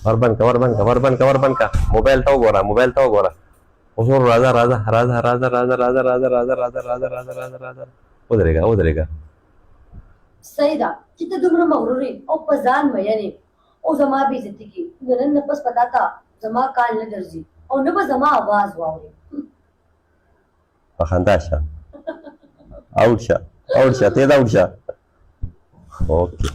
ور بند کا، ور بند کا، ور بند کا، ور بند کا. موبایل ته وګوره، موبایل ته وګوره. اوس ورو راځه، راځه، راځه، راځه، راځه، راځه، راځه، راځه، راځه، راځه، راځه، راځه، راځه. ودرېږه، ودرېږه. صحیح ده چې ته دومره مغرور یې او په ځان مین یې او زما بې عزتي کې، د نن نه پس به تا ته زما کال نه درځي او نه به زما اواز واورې. په خندا شه، اوټ شه، اوټ شه، تیز اوټ شه. اوکې.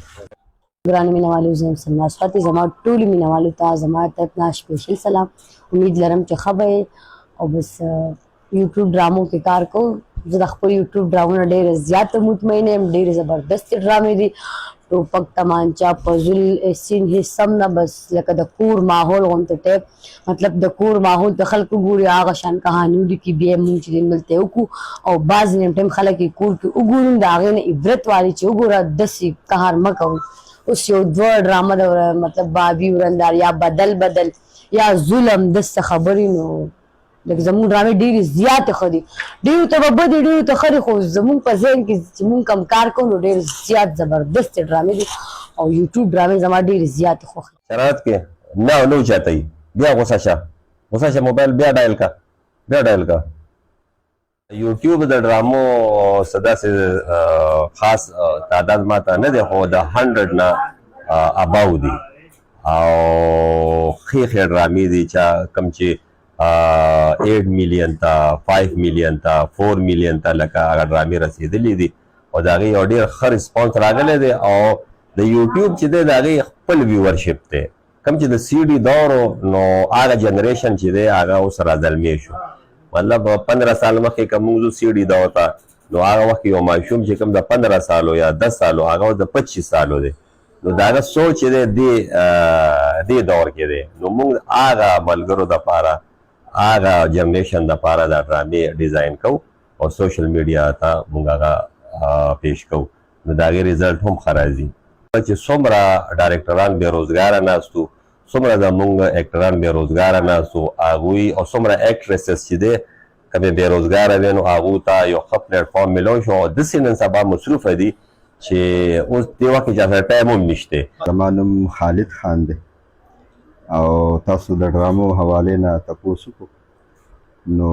ګرانو مینوالو، زه یم سلما سواتي. زما ټولو مینوالو ته زما طرف نه سپیشل سلام. امید لرم چې ښه به یې. او بس یوټیوب ډرامو کې کار کوم. زه د خپل یوټیوب ډرامو نه ډېره زیاته مطمئنه یم. ډېرې زبردستې ډرامې دي، ټوپک، تمانچا، پزول، سین، هیڅ سم نه، بس لکه د کور ماحول غونته ټیپ، مطلب د کور ماحول ته خلک وګوري، هغه شان کهاني ولیکي. بیا مونږ چې دلته وکړو او بعضې ټایم خلک یې کور کې وګوري، د هغې نه عبرت والي چې وګوره، داسې کار مه کوئ. اوس یو دوه ډرامه ده، مطلب بابي ورندار یا بدل بدل یا ظلم، داسې خبرې. نو لکه زموږ ډرامې ډېرې زیاتې ښه دي. ډېرو ته به بدې، ډېرو ته ښه دي، خو زموږ په ذهن کې چې موږ کوم کار کوو، نو ډېر زیات زبردستې ډرامې دي او یوټیوب ډرامې زما ډېرې زیاتې خوښې. شرارت کې نه نه اوچتوي. بیا غوسه شه، غوسه شه. موبایل بیا ډایل کا، بیا ډایل کا. یوټیوب د ډرامو څه داسې خاص تعداد ماته نه دی، خو د 100 نه above دي او ښې ښې ډرامې دي چې کوم چې 8 میلیون ته، 5 میلیون ته، 4 میلیون ته لکه هغه ډرامې رسېدلې دي او د هغې یو ډېر ښه response راغلی دی. او د یوټیوب چې دی، د هغې خپل viewership دی. کوم چې د سی ډي دور، نو هغه generation چې دی، هغه اوس راځلمی شو. مطلب 15 سال مخکې که موږ ځو سی ډي دور ته، نو هغه وخت یو ماشوم چې کوم د 15 سالو یا 10 سالو، هغه د 25 سالو دی، نو د هغه سوچ چې دی، دې دور کې دی. نو موږ هغه ملګرو دپاره، هغه generation دپاره دا ډرامې design کوو او social media ته موږ هغه پیش کوو، نو د هغې result هم ښه راځي. چې څومره ډایرکټران بې روزګاره ناست وو، څومره زمونږ اکټران بې روزګاره ناست وو هغوی، او څومره actresses چې دی کومې بې روزګاره وي، نو هغو ته یو ښه پلیټفارم میلو شو او داسې نن سبا مصروفه دي چې اوس دې وخت کې چا سره ټایم هم نشته. زما نوم خالد خان دی او تاسو د ډرامو حوالې نه تپوس وکړو. نو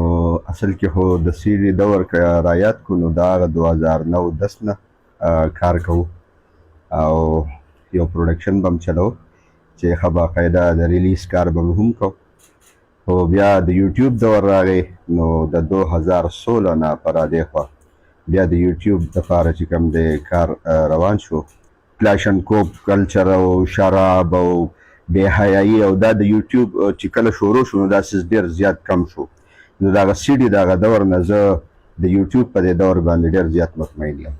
اصل کې خو د سی ډي دور که رایاد کړو، نو دا هغه 2009 10 نه کار کوو او یو production به هم چلو چې ښه باقاعده د release کار به هم کو. خو بیا د یوټیوب دور راغی، نو د 2016 نه په رادېخوا بیا د یوټیوب دپاره چې کوم دی کار روان شو. کلاشنکوپ کلچر او شراب او بې حیایي او دا د یوټیوب چې کله شروع شو، نو دا څیز ډېر زیات کم شو. نو دغه سی ډي دغه دور نه زه د یوټیوب په دې دور باندې ډېر زیات مطمئن یم.